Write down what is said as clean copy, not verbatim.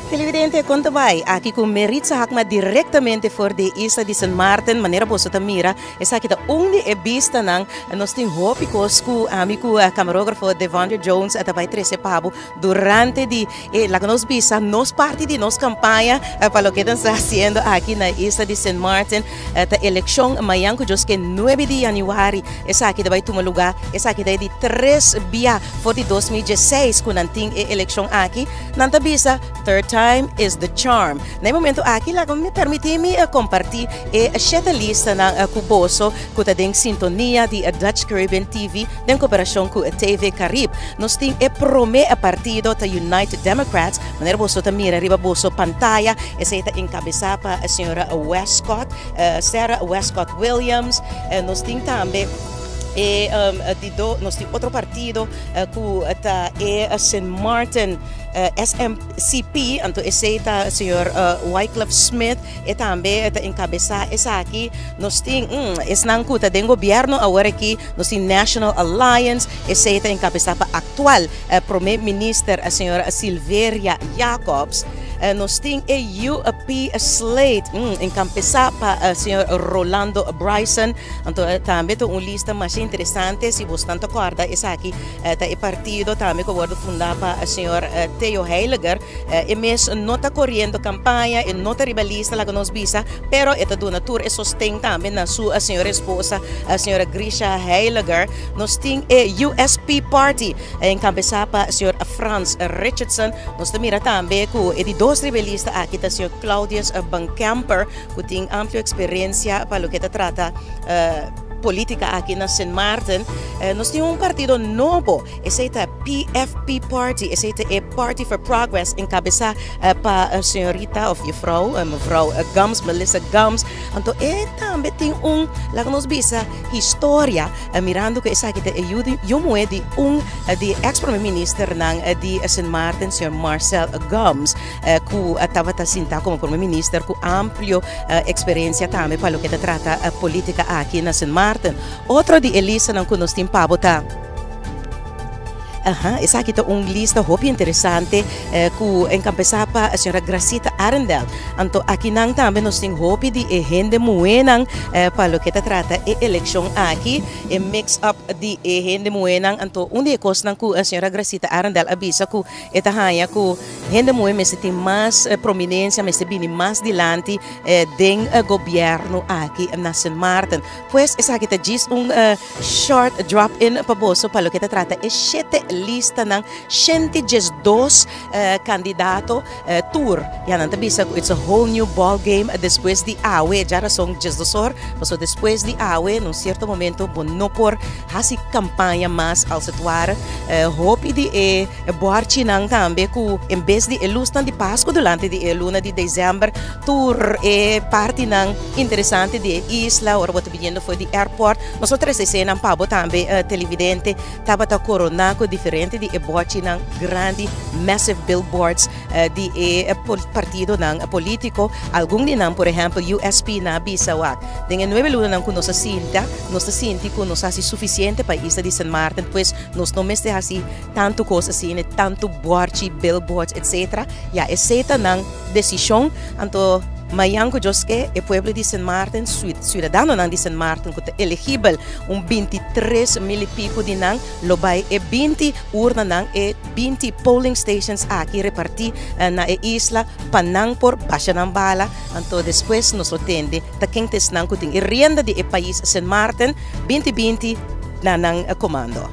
Televidente, kon ta bai? Aki ku Meritza Hakma direktamente for di isla di Sint Maarten. Manera boso ta mira, esaki ta un di e bistanan. Nos tin hopi kos ku ami ku kamarógrafo Devondre Jones ta bai trese pa bo durante di e, laga nos bisa, nos parti di nos kampaña pa loke ta sa hasiendo aki na isla di Sint Maarten. Ta elekshon mañan ku djoske nuebe di yanüari esaki ta bai tuma lugá. Esaki ta e di tres bia for di 2016 ku nan tin e elekshon aki. Nan ta bisa third time is the charm. Na e momento aki laga mi permití mi kompartí e shete listanan ku boso ku ta den sintonia di Dutch Caribbean TV den koperashon ku TV Carib. Nos tin e promé partido ta United Democrats, manera boso ta mira riba boso pantaya, esei ta enkabesá pa señora Westcott, Sarah Westcott Williams. Nos tin tambe e di do, nos tin otro partido ku ta e Sint Maarten SMCP, anto esei ta señor Wycliffe Smith. E tambe ta enkabesá esaki. Nos tin esnan ku ta den gobièrnu awor aki, nos tin National Alliance, esei ta enkabesá pa aktual Prome Minister señor Silveria Jacobs. Nos tin e UP Slate, enkabesá pa señor Rolando Bryson. Anto tambe ta un lista masha interesante, si bosnan ta kòrda esaki ta e partido tambe ku a wòrdu fundá pa señor Theo Heyliger. E mes no ta koriendo kampaña, e no ta riba lista laga nos bisa, pero e ta duna tur e sosten tambe na su señora esposa, señora Grisha Heyliger. Nos tin e USP Party, enkabesá pa señor Frans Richardson. Nos ta mira tambe ku e di dos riba e lista aki ta señor Claudius Buncamper, ku tin amplio eksperensia pa loke ta trata polítika aki na Sint Maarten. Nos tin un partido nobo. Esei ta PFP Party, esei ta e Party for Progress enkabesá pa señorita of jufrouw, mevrouw Gumbs, Melissa Gumbs. Anto e tambe tin un, laga nos bisa, historia, mirando ku esaki ta e yu di, yu muhé di un di e eks prome ministernan di Sint Maarten, señor Marcel Gumbs, ku tabata sintá komo prome minister ku amplio eksperensia tambe pa loke ta trata polítika aki na Sint Maarten. Otro di e listanan ku nos tin pa bo ta. Aha, esaki ta un lista hopi interesante ku enkabesá pa señora Gracita Arrindell. Anto akinan tambe nos tin hopi di e hende muhénan pa loke ta trata e elekshon aki, e mix up di e hende muhénan. Anto un di e kosnan ku señora Gracita Arrindell a bisa ku e ta haña ku hende muhé mester tin mas prominensia, mester bini mas dilanti den gobièrnu aki na Sint Maarten. Pues esaki ta djis un short drop in pa boso pa loke ta trata e shete listanan, 112 kandidato tur. Ya nan ta bisa ku it's a whole new ball game despues di awe, djarason 12 or, pasobra despues di awe na un sierto momento bo no por hasi kampaña mas als het ware. Hopi di e bòrchinan tambe ku en bes di e lusnan di Pasku durante di e luna di desèmber tur e partinan interesante di e isla, ora bo ta biniendo for di airport. Nos lo trese esenan pa bo tambe, televidente. Tabata koroná ku diferente di e bòchinan grandi, massive billboards di e partidonan polítiko. Algun di nan, por ehèmpel USP, nan a bisa wak, den e nuebe lunanan ku nos a sinta, nos ta sinti ku nos a hasi sufisiente pa e isla di Sint Maarten, pues nos no mester hasi tantu kos asina, tantu bòrchi, billboards, etcetera. Ya esei ta nan desishon. Anto mañan ku Dios ke, e pueblo di Sint Maarten, siudadanonan di Sint Maarten ku ta eligibel, un 23 mil i piku di nan, lo bai e 20 urnanan, e 20 polling stations aki repartí na e isla pa nan por basha nan bala. Anto despues nos lo tende ta ken ta esnan ku tin e rienda di e pais Sint Maarten 2020 na nan komando.